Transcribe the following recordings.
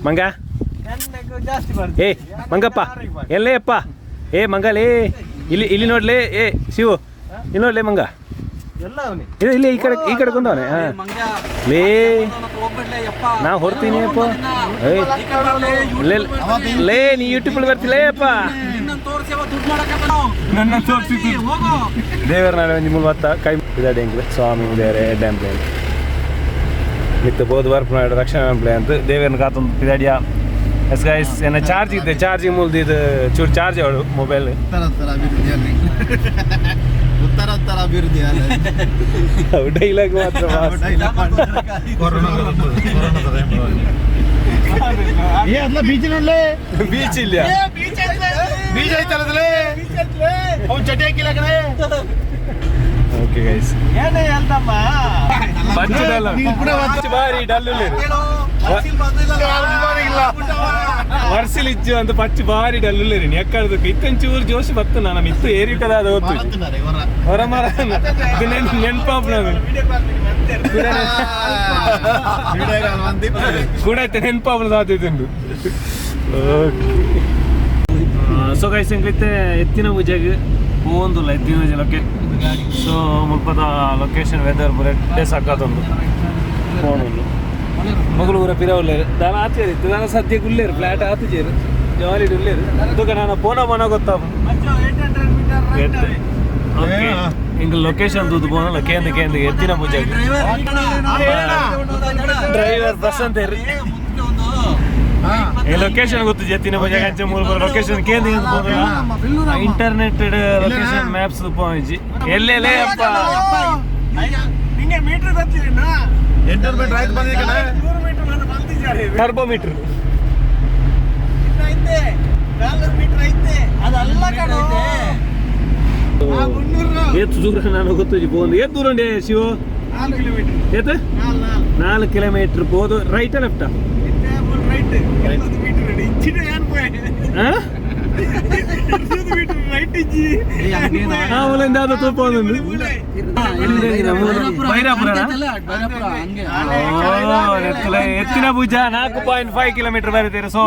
ಮಂಗ. ಏ ಮಂಗಪ್ಪ, ಎಲ್ಲೇ ಅಪ್ಪ? ಏ ಮಂಗಲೇ, ಇಲ್ಲಿ ಇಲ್ಲಿ ನೋಡ್ಲೇ. ಏ ಶಿವು, ಇಲ್ಲಿ ನೋಡ್ಲೇ ಮಂಗ. ಇದು ಇಲ್ಲಿ ಈ ಕಡೆ, ಈ ಕಡೆ ಕುಂದವನೆ. ಹಾಂ ಲೇ, ನಾ ಹೊರ್ತೀನಿ ಅಪ್ಪ. ಏಯ್ ಲೇ ಲೇ, ನೀ ಯೂಟ್ಯೂಬ್ ಬರ್ತಿಲೇ ಅಪ್ಪ. ನನ್ನ ತೋರಿಸಿ ದೇವರ ನಾಳೆ ಒಂಜಿ ಮೂಲ ಬತ್ತ ಕೈ ಇದಾಡೆ ಎಂಕ್ಲೆ ಸ್ವಾಮಿ ದೇವರೇ ಡ್ಯಾಮ್ ಪ್ಲೇನ್ ಮಿತ್ತ ಬೋದು ಬರ್ಪುನ ರಕ್ಷಣೆ ಪ್ಲೇ ಅಂತ ದೇವೇರ್ನ ಕಾತೊಂದು ಪಿದಾಡಿಯ. ಎಸ್ ಗೈಸ್, ಏನ ಚಾರ್ಜ್ ಇದೆ, ಚಾರ್ಜಿಂಗ್ ಮೂಲ್ದು ಇದು ಚೂರು ಚಾರ್ಜ್ ಅವಳು ಮೊಬೈಲ್. ಉತ್ತರ ಅಭಿವೃದ್ಧಿ ಅಲ್ಲ, ಉತ್ತರ ಉತ್ತರ ಅಭಿವೃದ್ಧಿ ಅಲ್ಲ. ಡೈಲಾಗ್ ಮಾತ್ರ. ಏ ಅದ್ಲ ಬೀಚ್ ನೋಡ್ಲೆ. ಬೀಚ್ ಇಲ್ಲ. ಬೀಚ್ ಐತಲ್ಲದಲೇ, ಅವ್ನು ಚಟಿ ಹಾಕಿಲ್ಲ ಕಣೆ. ಓಕೆ ಗೈಸ್, ಪಚ್ಚ ಡಲ್ ಬಾರಿ ಡಲ್. ವರ್ಸಿಲ್ ಇಜ್ಜು ಅಂತ ಪಚ್ಚ ಬಾರಿ ಡಲ್ ಉಲ್ಲೇರಿ. ಎಕ್ಕಡ್ದಕ್ಕೆ ಇತ್ತಂಚೂರು ಜೋಶ್ ಬತ್ತು. ನಾನು ಮಿತ್ತು ಏರಿಟದ ಅದು ಹೊತ್ತು ಹೊರ ಮರ ನೆನ್ಪಾಪ್ ನಾನು ಕೂಡ ನೆನ್ಪಾಪ್ನ ಸಾಧ್ಯತೆ ಉಂಟು. ಓಕೆ, ಸೊ ಗೈಸ್, ಎಂಕ್ಲಿತ್ತೆ ಎತ್ತಿನ ಪೂಜೆಗೆ ಪೋಂದುಲ್ಲ. ಎತ್ತಿನ ಪೂಜೆ ಲೊಕೇ ಸೊ ಮುಲ್ಪದ ಲೊಕೇಶನ್, ವೆದರ್ ಪೂರ ಎಡ್ಡೆ ಸಕ್ಕತ್ತುಂಡು. ಫೋನುಂಡು ಮಗಳು ಊರ ಪಿರ ಉಲ್ಲೇರು. ದಾನ ಆಚೇರು ಇತ್ತು ದಾನ ಸದ್ಯಕ್ಕೆ ಉಲ್ಲೇರು, ಫ್ಲಾಟ್ ಆತುಜೇರು, ಜಾಲಿ ಉಲ್ಲೇರು. ತುಕ ನಾನು ಪೋನ ಪೋನ ಗೊತ್ತಾಪ. ಓಕೆ, ಇಂಗ್ ಲೊಕೇಶನ್ ತೂದು ಪೋನಲ್ಲ. ಕೇಂದ್ರ ಕೇಂದ್ರ ಎತ್ತಿನ ಪೂಜೆ. ಡ್ರೈವರ್ ಪ್ರಶಾಂತ್. ಈ ಲೊಕೇಶನ್ ಗೊತ್ತು, ಎತ್ತಿನ ಪೂಜೆ ಅಂಚೆ ಮೂರು ಲೊಕೇಶನ್ ಕೇಂದ್ರ ಇಂಟರ್ನೆಟ್ ಲೊಕೇಶನ್ ಮ್ಯಾಪ್ಸ್ ಪೋಂಜಿ ಎಲ್ಲೆಲ್ಲೇ ಅಪ್ಪ. ನಿಂಗೆ ಮೀಟರ್ ಗೊತ್ತಿಲ್ಲ? 800 ಮೀಟರ್ ಆಯ್ತು ಬಂದಿದೆ ಕಣೆ. 100 ಮೀಟರ್ ಮಾತ್ರ ಬಂದಿದ್ದಾರೆ. Turbo meter. ಐತೆ, 400 ಮೀಟರ್ ಐತೆ. ಅದಲ್ಲ ಕಣೋ. ಏತ್ ದೂರ ನಾನು ಗೊತ್ತು ಪೋಂದು. ಏತ್ ದೂರ ಉಂಡೆ ಶಿವ? 4 ಕಿಲೋಮೀಟರ್. ಏತ್? ನಾಲ್ ನಾಲ್. 4 ಕಿಲೋಮೀಟರ್ ಪೋದು ರೈಟ್, ಲೆಫ್ಟ್? ರೈಟ್, 80 ಮೀಟರ್ ಇಚ್ಚಿನ ಏನ್ ಪೋಯ್. 20 ಮೀಟರ್ ರೈಟ್ ಇಜ್ಜಿ. ಮೂಲೆಯಿಂದ ಅದು ತೂಪೋದುಂಡು. ಬೈರಾಪುರ ಎತ್ತಿನ ಪೂಜಾ 4.5 ಕಿಲೋಮೀಟರ್ ಬರೀತೀರಿ. ಸೊ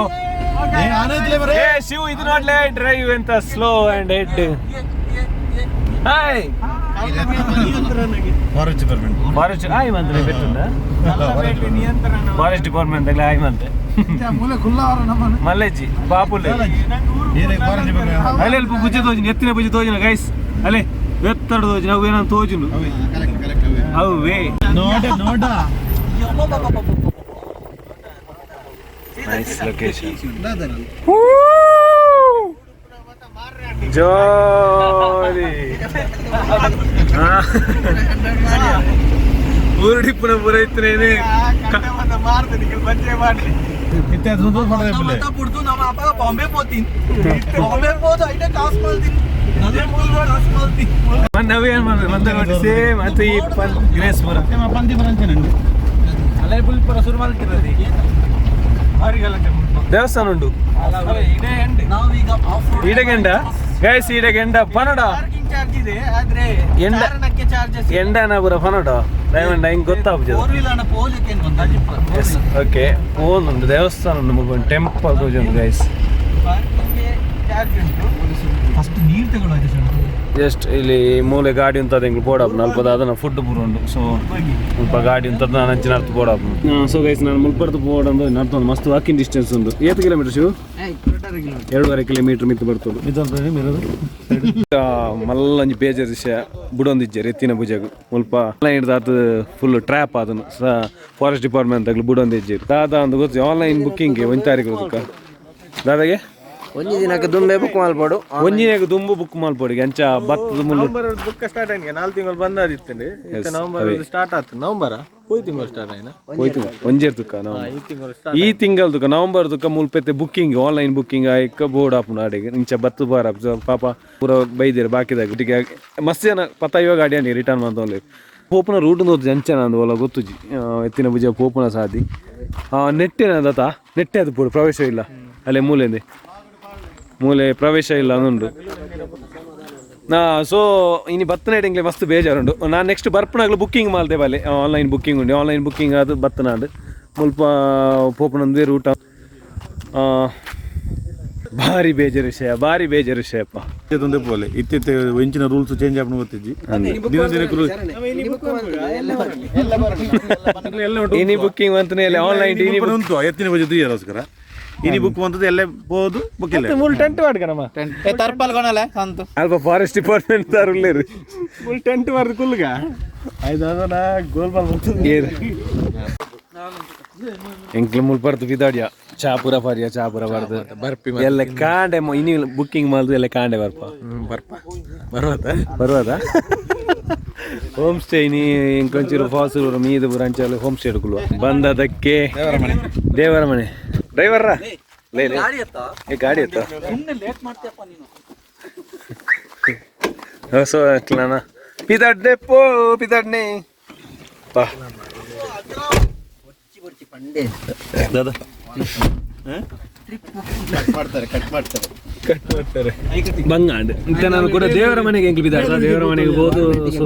ಏ ಶಿವ್, ಇದು ನೋಡ್ಲೆ ಡ್ರೈವ್ ಎಂತ slow and head. Hi. Forest department. Forest ಆಯ್ ಮಂತ್ರಿ ಬೆಟ್ಟುಂಡ ಫಾರೆಸ್ಟ್ ಡಿಪಾರ್ಟ್ಮೆಂಟ್ ತಗಲೆ ಆಯ್ ಮಂತೆ. ಮಲ್ಲೇಜಿ ಬಾಪುಲೆ. Forest department. ಅಲ್ಲೇ ಅಲ್ಪ ಪೂಜೆ ತೋಜಿನ, ಎತ್ತಿನ ಪೂಜೆ ತೋಜಿನ ಗೈಸ್. ಅಲ್ಲೇ ಎತ್ತಡ ತೋಜಿನ, ಅವು ಏನೋ ತೋಜುಂಡು. ಕರೆಕ್ಟ್ ಕರೆಕ್ಟ್ ಅವೇ. ನೋಡ ನೋಡ. ನೈಸ್ ಲೊಕೇಶನ್, ಜಾಲಿ. ಊರುಡಿಪ್ಪುನ ಪೂರ ಇತ್ತನೇನೆ. ಬಜ್ಜೆ ಮಾಡ್ಲಿ. ಬಾಂಬೆ ಪೋತೀನಿ, ಬಾಂಬೆ ಪೋದು ಐಟೆ ಕಾಸು ಮಲ್ತೀನಿ, ಕಾಸು ಮಲ್ತೀನಿ. ನವೇನ್ ಮಂದ ಸೇಮ್ ಅತಿ ಈ ಗ್ರೇಸ್ ಪೂರ. ಅಲ್ಲೇ ಪುಲ್ಪುರ ಶುರು ಮಾಡ್ತಿರೋದು. ದೇವಸ್ಥಾನ ಉಂಡು. ನಾವೀಗ ಆಫ್ ರೋಡ್. ಈಡಗೆಂಡ ಗೈಸ್, ಈಡಗೆಂಡ ಪನಡ. ಪಾರ್ಕಿಂಗ್ ಚಾರ್ಜ್ ಇದೆ ಆದ್ರೆ ಎಂಡ. ಚಾರಣಕ್ಕೆ ಚಾರ್ಜಸ್. ಎಂಡನ ಪೂರ ಪನಡ ಡೈಮಂಡ್ ಹಿಂಗ್ ಗೊತ್ತಾಗ್ತದೆ. ಫೋರ್ ವೀಲರ್ ಅನ್ನ ಪೋಲಿಕ್ಕೆ ಒಂದು. ಎಸ್, ಓಕೆ, ಫೋನ್ ಉಂಟು, ದೇವಸ್ಥಾನ ಉಂಟು, ಮುಲ್ಪ ಟೆಂಪಲ್ ಉಂಟು ಗೈಸ್. ಪಾರ್ಕಿಂಗ್ ಚಾರ್ಜ್ ಉಂಟು. ಫಸ್ಟ್ ನೀರು ತಗೊಳ್ಳೋದು ಸರ್. ಜಸ್ಟ್ ಇಲ್ಲಿ ಮೂಲೆ ಗಾಡಿ ಉಂಟು, ಎಂಗ್ಲು ಬೋಡಾಪ್ ನಲ್ಪದ ಅದನ್ನ ಫುಡ್ ಪೂರ ಉಂಟು. ಸೊ ಮುಲ್ಪ ಗಾಡಿ ಉಂಟು, ನಾನು ಅಂಚಿನ ಅರ್ಥ ಬೋಡಾಪ್. ಸೊ ಗೈಸ್, ನಾನು ಮುಲ್ಪರ್ದು ಬೋರ್ಡ್ ಅಂದ್ರೆ ನಡ್ತೊಂದು ಮಸ್ತ್ ವಾಕಿಂಗ್ ಡಿಸ್ಟೆನ್ಸ್ ಉಂಟು. ಏತ್ ಕಿಲೋಮೀಟರ್ ಶಿವು? 2.5 ಕಿಲೋಮೀಟರ್ ಮಿತ್ತು ಬರ್ತದೆ. ಮಲ್ಲಂಜಿ ಬೇಜಾರ್ ವಿಷಯ, ಬುಡೊಂದಿಜ್ಜೆರ್ ಎತ್ತಿನ ಪೂಜೆಗ್ ಮುಲ್ಪ ಆನ್ಲೈನ್ ಆತು ಫುಲ್ ಟ್ರ್ಯಾಪ್. ಅದನ್ನು ಫಾರೆಸ್ಟ್ ಡಿಪಾರ್ಟ್ಮೆಂಟ್ ತಗ್ಲು ಬುಡೊಂದಿಜ್ಜೆರ್. ದಾದಾ ಅಂದ್ ಗೊತ್ತು. ಆನ್ಲೈನ್ ಬುಕ್ಕಿಂಗ್ ಒಂಜಿ ತಾರೀಕು ಗೊತ್ತಕ್ಕ ದಾದಾಗೆ. ಒಂಜಿ ದಿನಕ್ಕೆ ದುಂಬೆ ಬುಕ್ ಮಲ್ಪೊಡು. ಒಂಜಿನಾಗ ದುಂಬು ಬುಕ್ ಮಲ್ಪೊಡು ಅಂಚ ಬತ್ತದ ಮುಲ್ಲು. ನವಂಬರ್ ಬುಕ್ ಸ್ಟಾರ್ಟ್ ಆಯ್ತು. 4 ತಿಂಗಳು ಬಂದ್ ಆದಿತ್ತಂడి. ನವಂಬರ್ ಸ್ಟಾರ್ಟ್ ಆಯ್ತು. ನವಂಬರ್ ಹೋಯ್ ತಿಂಗಳು ಸ್ಟಾರ್ಟ್ ಆಯ್ನ. ಹೋಯ್ತು ಒಂಜೇರ್ ತುಕ್ಕ ನಾವು. ಈ ತಿಂಗಳು ಸ್ಟಾರ್ಟ್. ಈ ತಿಂಗಳ ತುಕ್ಕ ನವಂಬರ್ ತುಕ್ಕ ಮುಲ್ಪೆತ್ತೆ ಬುಕ್ಕಿಂಗ್, ಆನ್ಲೈನ್ ಬುಕ್ಕಿಂಗ್ ಆಯ್ಕ ಬೋರ್ಡ್ ಆಪುಂಡು ಆಡೆಗ್. ಇಂಚ ಬತ್ತು ಬಾರ ಪಾಪ ಪೂರ ಬೈದಿರ ಬಾಕಿದಾಗ. ಮಸ್ತ್ ಜನ ಪತ್ತ ಇವಾಗ ಗಾಡಿ ಅಂಡಿ ರಿಟರ್ನ್ ಮಂತೊಂದು ಪೋಪುನ ರೂಟ್ ಗೊತ್ತು ಅಂಚನ ಅಂದ್ ಒಲ ಗೊತ್ತುಜಿ. ಎತ್ತಿನ ಪೂಜೆ ಪೋಪುನ ಸಾದಿ ನೆಟ್ಟೆನ ದತ್ತ ನೆಟ್ಟೆ ಅದು ಪೂರ ಪ್ರವೇಶ ಇಲ್ಲ ಅಲ್ಲೇ ಮೂಲೆಂದೆ ಮೂಲೆ ಪ್ರವೇಶ ಇಲ್ಲ ಅಂದುಂಡು ನಾ. ಸೊ ಇನಿ ಬತ್ತನ ಇಂಗ್ಲೆ ಮಸ್ತ್ ಬೇಜಾರುಂಡು. ನಾನು ನೆಕ್ಸ್ಟ್ ಬರ್ಪುನಾಗ್ಲು ಬುಕ್ಕಿಂಗ್ ಮಾಲ್ತೆ ಬಲೆ. ಆನ್ಲೈನ್ ಬುಕ್ಕಿಂಗ್ ಉಂಡು, ಆನ್ಲೈನ್ ಬುಕ್ಕಿಂಗ್ ಅದು ಬತ್ತನಾಂಡ್. ಮುಲ್ಪ ಪೋಪುನಂದೇ ರೂಟ್. ಭಾರಿ ಬೇಜಾರು ವಿಷಯ, ಭಾರಿ ಬೇಜಾರು ವಿಷಯಪ್ಪ. ತೊಂದರೆ ಪೋಲೆ ಇತ್ತಿತ್ತೆ ಇಂಚಿನ ರೂಲ್ಸ್ ಚೇಂಜ್ ಆಪಣ ಗೊತ್ತಿಜ್ಜಿ ದಿನ ದಿನಕ್ಕೆ ಇನಿ ಬುಕ್ಕಿಂಗ್ ಅಂತಾನೆ ಇಲ್ಲ, ಆನ್ಲೈನ್ ಇನಿ ಉಂಟು ಎತ್ತಿನ ಬಜೆ ತುಯ್ಯರೋಸ್ಕರ ಇನಿ ಬುಕ್ ಅಂತದ್ದು ಎಲ್ಲೇ ಪೋದು ಬುಕ್ ಇಲ್ಲ. ಮೂಲ್ ಟೆಂಟ್ ಮಾಡ್ಕನಮ್ಮ. ತರ್ಪಲ್ ಕೊನಲೆ ಸಂತು ಅಲ್ಪ ಫಾರೆಸ್ಟ್ ಡಿಪಾರ್ಟ್ಮೆಂಟ್ ತಾರುಲ್ಲೇರು. ಮೂಲ್ ಟೆಂಟ್ ಮಾರ್ದು ಕುಲ್ಗ ಐದು ಗೋಲ್ ಬಾಲ್. ಏರು ಎಂಕ್ಲ ಮುಲ್ಪ ಬರ್ದು ಬಿದಾಡಿಯ ಚಾಪುರ ಪರ್ಯ ಚಾಪುರ ಬರ್ದು ಬರ್ಪಿ ಎಲ್ಲ ಕಾಂಡೆ ಇನಿ ಬುಕ್ಕಿಂಗ್ ಮಾಡ್ದು ಎಲ್ಲ ಕಾಂಡೆ ಬರ್ಪ. ಬರ್ಪ ಬರ್ವತ್ತ. ಬರ್ವಾದ ಹೋಮ್ ಸ್ಟೇ ಇನಿ ಇಂಕೊಂಚೂರು ಫಾಲ್ಸ್ ಮೀದ ಪೂರ ಅಂಚಾಲು ಹೋಮ್ ಸ್ಟೇ എടുക്കുಲ್ವ ಬಂದದಕ್ಕೆ. ದೇವರ ಮನೆ ಡ್ರೈವರ್ರ ಲೇ ಲೇ. ಏ ಗಾಡಿ ಎತ್ತ. ಸುಮ್ಮನೆ ಲೇಟ್ ಮಾಡ್ತೀಯಪ್ಪ ನೀನು. ಸೊ ಅಟ್ಲಾನ ಪಿದಾಡ್ನೆ ಪೋ ಪಿದಾಡ್ನೆ ಪಾ. ಮಾಡ್ತಾರೆ, ಕಟ್ ಮಾಡ್ತಾರೆ. ಕಟ್ ಮಾಡ್ತಾರೆ. ಬಂಗಾಂಡ್ ಇಂತ ನಾನು ಕೂಡ ದೇವರ ಮನೆಗೆ ಎಂಕ್ಲು ಬಿದ್ದಾಡ ದೇವರ ಮನೆಗೆ ಹೋದು. ಸೊ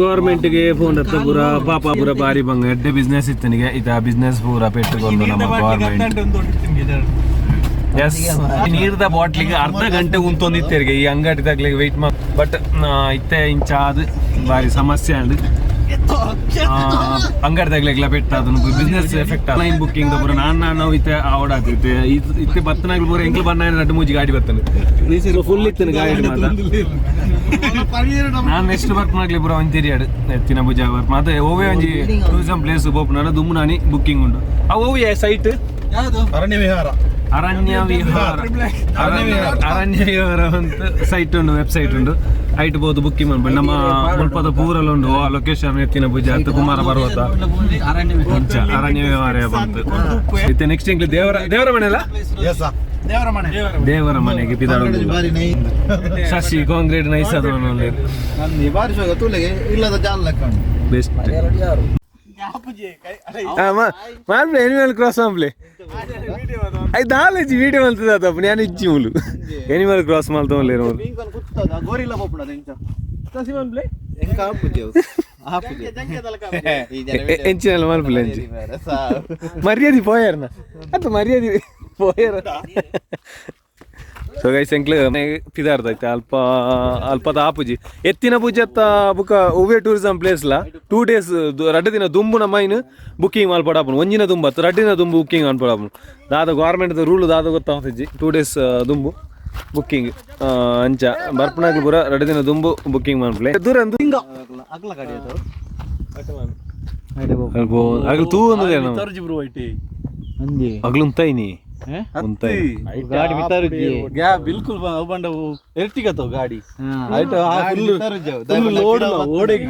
ಗೌರ್ಮೆಂಟ್ಗೆ ಫೋನ್ ಹತ್ತ ಪೂರ ಪಾಪ ಪೂರ ಬಾರಿ ಬಂಗ ಎಡ್ಡೆ ಬಿಸ್ನೆಸ್ ಇತ್ತನಿಗೆ ಇತ ಬಿಸ್ನೆಸ್ ಪೂರ ಪೆಟ್ಟುಕೊಂಡು ನಮ್ಮ ಗೌರ್ಮೆಂಟ್. ಎಸ್, ನೀರ್ದ ಬಾಟ್ಲಿಗೆ ಅರ್ಧ ಗಂಟೆ ಉಂತೊಂದಿತ್ತೇರಿಗೆ ಈ ಅಂಗಡಿ ತಗ್ಲಿಗೆ ವೆಯ್ಟ್ ಮಾ. ಬಟ್ ಇತ್ತೆ ಇಂಚ ಅದು ಬಾರಿ ಸಮಸ್ಯೆ ಅಂಡ್ ಅಂಗಡಿ ತಗ್ಲಿಕ್ಲ ಪೆಟ್ಟ ಅದನ್ನು business effect. Online booking ಪೂರ ನಾನು ನಾನು ಇತ್ತೆ ಆವಡಾತಿತ್ತೆ ಇತ್ತೆ ಬತ್ತನಾಗ್ಲು ಪೂರ ಎಂಕ್ಲು ಬಣ್ಣ ರಡ್ಡು ಮೂಜಿ ಗಾಡಿ ಬತ್ತನು ಫುಲ್ ಇತ್ತನು ಗಾಡಿ ಮಾತ್ರ. ನಾನು ನೆಕ್ಸ್ಟ್ ಬರ್ಪನಾಗ್ಲಿ ಪೂರ ಒಂಜಿ ತಿರಿಯಾಡು ಎತ್ತಿನ ಭುಜ ಬರ್ಪ ಅದೇ ಓವೇ ಒಂಜಿ ಟೂರಿಸಂ ಪ್ಲೇಸ್ ಬೋಪುನ ದುಮ್ಮು ಬುಕ್ಕಿಂಗ್ ಉಂಟು. ಅವು ಓವೇ ಸೈಟ್? ಅರಣ್ಯ ವಿಹಾರ. ಅರಣ್ಯ ವಿಹಾರ, ಅರಣ್ಯ ವಿಹಾರ ಅಂತ ಸೈಟ್ ಉಂಟು, ವೆಬ್ಸೈಟ್ ಉಂಟು. ಐಟ್ ಬೋದು ಬುಕ್ಕಿಂಗ್ ಮಾಡ್ಬೋದು. ನಮ್ಮ ಮುಲ್ಪದ ಪೂರಲ್ಲ ಉಂಟು ಆ ಲೊಕೇಶನ್ ಎತ್ತಿನ ಭುಜ ಅಂತ ಕುಮಾರ ಪರ್ವತ ಅಂಚ ಅರಣ್ಯ ವಿಹಾರ ಬಂತು. ಇತ್ತೆ ನೆಕ್ಸ್ಟ್ ಇಂಗ್ಲಿ ದೇವರ ದೇವರ ಮನೆ ಅಲ್ಲ, ದೇವರ ಮನೆಗೆ ಪಿದಾಡ ಬಾರಿ ನೈ ಶಶಿ ಕಾಂಕ್ರೀಟ್ ನೈಸ್ ಅದು. ನಂದು ಬಾರಿ ಶೋಕ ತೂಲೆಗೆ ಇಲ್ಲದ ಜಾಲ ಲೆಕ್ಕ ಉಂಟು. ಬೆಸ್ಟ್ ಮಾಲ್ಪ್ಲೆ ಎನಿಮಲ್ ಕ್ರಾಸ್ ಮಾಲ್ಪ್ಲೆ I ದಾಲೇಜಿ ವಿಡಿಯೋ ಮಲ್ತದ ತಪ್ಪು ನಾನು ಇಜ್ಜಿ ಮುಲು ಎನಿಮಲ್ ಕ್ರಾಸ್ ಮಲ್ತೊಂದು. ಕುತ್ತದ ಗೋರಿಲ್ಲ ಪೋಪುಣ ಎಂಚ ಎಂಕ ಆಪುಜಿ ಅವು. ಆಪುಜಿ. ಈ ಜನ ಎಂಚಿನಲ್ಲ ಮಲ್ಪುಲೆ ಎಂಚಿ ಬೇರೆ ಸಾವು. ಮರ್ಯಾದೆ ಪೋಯರ್ನ ಅತ್ತ ಮರ್ಯಾದೆ ಪೋಯರ್. ಸೊ ಗೈಸ್ ಎಂಕ್ಲು ಪಿದಾರ್ದೈತೆ ಅಲ್ಪ ಅಲ್ಪದ ಆಪುಜಿ ಎತ್ತಿನ ಪೂಜೆತ್ತ ಬುಕ ಒವ್ವೆ ಟೂರಿಸಂ ಪ್ಲೇಸ್ಲ 2 ಡೇಸ್ ರಡ್ಡು ದಿನ ದುಂಬುನ ಮೈನ್ ಬುಕ್ಕಿಂಗ್ ಮಲ್ಪಡಾಪುನು. ಒಂಜಿನ ದುಂಬತ್ತು ರಡ್ಡಿನ ದುಂಬು ಬುಕ್ಕಿಂಗ್ ಮಲ್ಪಡಾಪುನು. ದಾದ ಗೌರ್ಮೆಂಟ್ದ ರೂಲ್ ದಾದ ಗೊತ್ತಾಗ್ತಿಜ್ಜಿ. 2 ಡೇಸ್ ದುಂಬು ಬುಕ್ಕಿಂಗ್ ಅಂಚ ಬರ್ಪನಾಗ್ಲು ಪೂರ ರಡ್ಡು ದಿನ ದುಂಬು ಬುಕ್ಕಿಂಗ್ ಮಲ್ಪಲೆ ದೂರ ಅಗ್ಲ ಗಾಡಿ ಅದು. ಅಗ್ಲು ತೂ ಒಂದದೇ ಅಗ್ಲು ಉಂತಾಯಿನಿ ಉಂತಾಯಿ ಗಾಡಿ ಮಿತಾರುಜಿ. ಗ್ಯಾ ಬಿಲ್ಕುಲ್ ಬಂಡ ಎರ್ಟಿಗತ್ತವ ಗಾಡಿ. ಆಯ್ತು, ಆ full load ಓಡೆಗೆ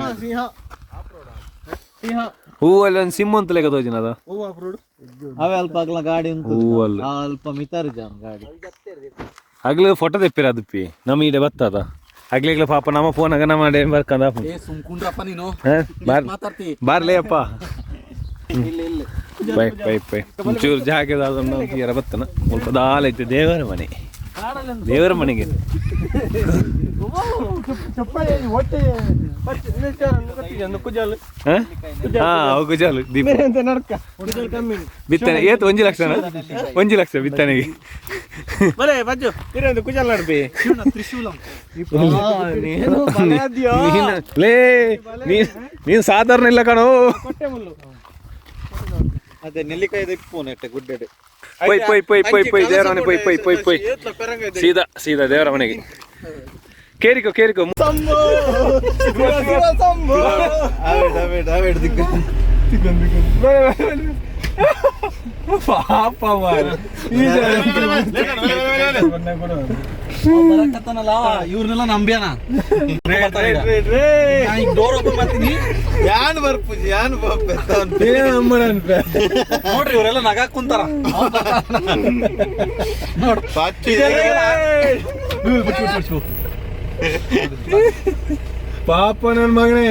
ಹೂವಲ್ಲಿ ಒಂದು ಸಿಮ್ ಅಂತ ಲೆಕ್ಕ ತೋಜಿನ ಅದ. ಅವೇ ಅಲ್ಪ ಅಗ್ಲ ಗಾಡಿ ಉಂಟು. ಹೂವಲ್ಲಿ ಅಲ್ಪ ಮಿತಾರುಜಿ ಅವ್ನ ಗಾಡಿ. ಅಗ್ಲು ಫೋಟೋ ತೆಪ್ಪಿರ ಅದುಪ್ಪಿ ನಮ್ಮ ಈಡೆ ಬತ್ತದ ಅಗ್ಲಿಗ್ಲ ಪಾಪ ನಮ್ಮ ಫೋನ್ ಆಗ ನಮ್ಮ ಬರ್ಕಂದ. ಏ ಸುಮ್ಕುಂಡ್ರಪ್ಪ ನೀನು. ಬಾರ್ ಮಾತಾಡ್ತಿ. ಬಾರ್ಲೇ ಅಪ್ಪ. Bye bye bye ಒಂಚೂರು ಜಾಗದ ತೀರ ಬತ್ತನ ಮುಲ್ಪ ದಾಲ ಐತೆ ದೇವರ ಮನೆ ದೇವರ ಮನೆಗೆ. ಹಾ ಅವು ಕುಜಾಲು ದೀಪ ಬಿತ್ತನೆ ಏತ್ ಒಂಜಿ ಲಕ್ಷನ ಒಂಜಿ ಲಕ್ಷ ಬಿತ್ತನೆಗೆ. ಲೇ ನೀನ್ ಸಾಧಾರಣ ಇಲ್ಲ ಕಣೋ. ಅದೇ ನೆಲ್ಲಿಕಾಯಿ ಫೋನ್ ಇಟ್ಟೆ ಗುಡ್ಡೆಡೆ. ಪೊಯ್ ಪೊಯ್ ಪೊಯ್ ಪೊಯ್ ಪೊಯ್ ದೇವರ ಮನೆ ಪೊಯ್ ಪೊಯ್ ಪೊಯ್ ಪೊಯ್ ಸೀದಾ ಸೀದಾ ದೇವರ ಮನೆಗೆ. ಕೇರಿಕೋ ಕೇರಿಕೋ. ಪಾಪ ಬರಕತ್ತಾನಲ್ಲ ಇವ್ರನ್ನೆಲ್ಲ ನಂಬ್ಯಾನ. ಈಗ ಡೋರ್ ಓಪನ್ ಮಾಡ್ತೀನಿ. ಯಾನ್ ಬರ್ಪುಜಿ ಯಾನ್ ಬರ್ಪೆ. ನೋಡ್ರಿ ಇವರೆಲ್ಲ ನಗಾಕ್ ಕುಂತಾರ. ಪಾಪ ನನ್ನ ಮಗನೇ.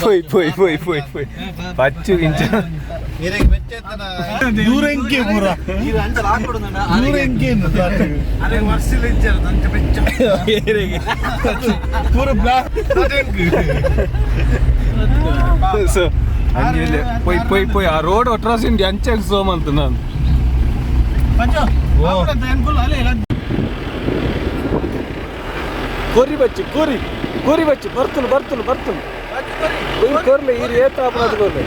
ಪೋಯ್ ಪೋಯ್ ಪೋಯ್ ಪೋಯ್ ಪೋಯ್ ಪಚ್ಚು ಇಂಚ ದೂರಂಕೆ ಪೂರ ದೂರಂಕೆ ಪೂರ ಬ್ಲಾಕ್. ಸೊ ಅಂಜಿಲೆ ಪೋಯ್ ಪೋಯ್ ಪೋಯ್ ಆ ರೋಡ್ ಒಟ್ರಾಸಿಂಡಿ ಅಂಚಾಗ ಸೋಮ್ ಅಂತ ನಾನು. ಕೋರಿ ಬಚ್ಚು ಕೋರಿ ಕೋರಿ ಬಚ್ಚು ಬರ್ತುಲು ಬರ್ತುಲು ಬರ್ತುಲು ಕೊಯ್ ಕೊರ್ಲೆ ಈ ಏತ ಅಪರಾಧ ಕೊರ್ಲೆ.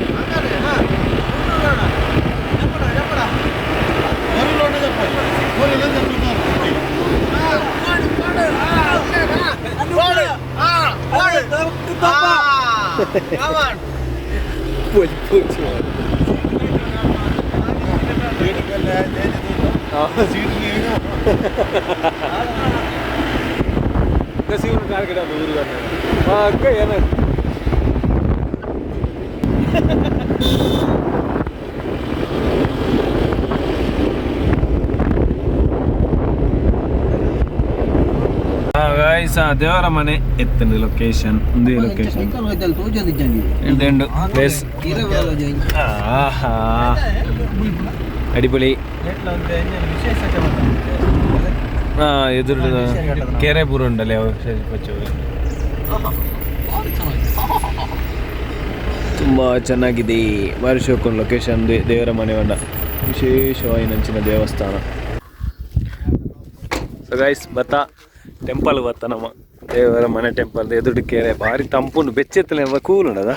ಪೋಯ್ ಪೋಯ್. ಶಿವನ ಕಾರ್ಗಿಡ ಊರು ಅಕ್ಕ ಏನಾಯ್ತು? ದೇವರ ಮನೆ ಎತ್ತಂಡು ಲೊಕೇಶನ್ ಒಂದೇ ಲೊಕೇಶನ್ ಎಂಟು ಪ್ಲೇಸ್. ಆಹಾ ಅಡಿಪೊಳಿ. ಎದುರು ಕೆರೆ ಪೂರ ಉಂಡಲ್ಲ ತುಂಬ ಚೆನ್ನಾಗಿದೆ. ಬಾರಿ ಶೋಕುಂಡು ಲೊಕೇಶನ್. ದೇವರ ಮನೆ ಬಂಡ ವಿಶೇಷವಾಗಿ ದೇವಸ್ಥಾನ. ಸೊ ಗೈಸ್ ಬತ್ತ ಟೆಂಪಲ್ ಬತ್ತ ನಮ್ಮ ದೇವರ ಮನೆ ಟೆಂಪಲ್ ಎದುರು ಕೆರೆ ಭಾರಿ ತಂಪುಂಡು ಬೆಚ್ಚೆತ್ತಲೆ ಕೂಲ್ ಉಂಡದ.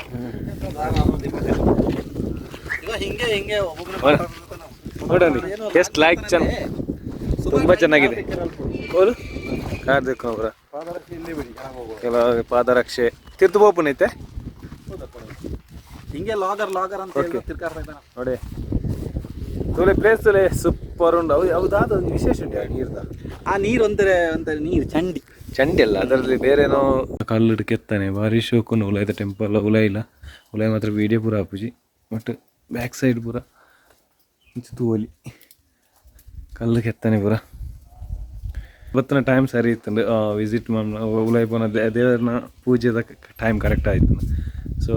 ನೋಡಲಿ ಎಷ್ಟು ಲೈಕ್ ಚೆನ್ನ ತುಂಬ ಚೆನ್ನಾಗಿದೆ. ಕೋಲು ಕಾರ್ದಿಕ್ ಅವರ ಕೆಲವು ಪಾದರಕ್ಷೆ ತಿರ್ತು ಬೋಪುನೈತೆ. ಹಿಂಗೆ ಲಾಗರ್ ಲಾಗರ್ ಅಂತ ನೋಡಿ ತುಲೆ ಪ್ಲೇಸ್ ತುಲೆ ಸೂಪರ್ ಉಂಡು. ಅವು ಹೌದಾದ ಒಂದು ವಿಶೇಷ ಉಂಟು ಆ ನೀರ್ದ. ಆ ನೀರು ಒಂದರೆ ಒಂಥರ ನೀರು ಚಂಡಿ ಚಂಡಿ ಅಲ್ಲ ಅದರಲ್ಲಿ ಬೇರೆನೋ ಕಲ್ಲು ಕೆತ್ತಾನೆ ಭಾರಿ ಶೋಕುಂಡು. ಉಲಾಯ್ದ ಟೆಂಪಲ್ ಉಲಾಯಿಲ್ಲ ಉಲಾಯ್ ಮಾತ್ರ ವೀಡಿಯೋ ಪೂರ ಆಪುಜಿ ಬಟ್ ಬ್ಯಾಕ್ ಸೈಡ್ ಪೂರ ತೂವಲಿ ಕಲ್ಲು ಕೆತ್ತಾನೆ ಪೂರ. ಬತ್ತಿನ ಟೈಮ್ ಸರಿ ಇತ್ತು ವಿಸಿಟ್ ಉಲಾಯ್ ಪೋನ ದೇವರನ ಪೂಜೆದ ಟೈಮ್ ಕರೆಕ್ಟ್ ಆಯಿತು. ಸೊ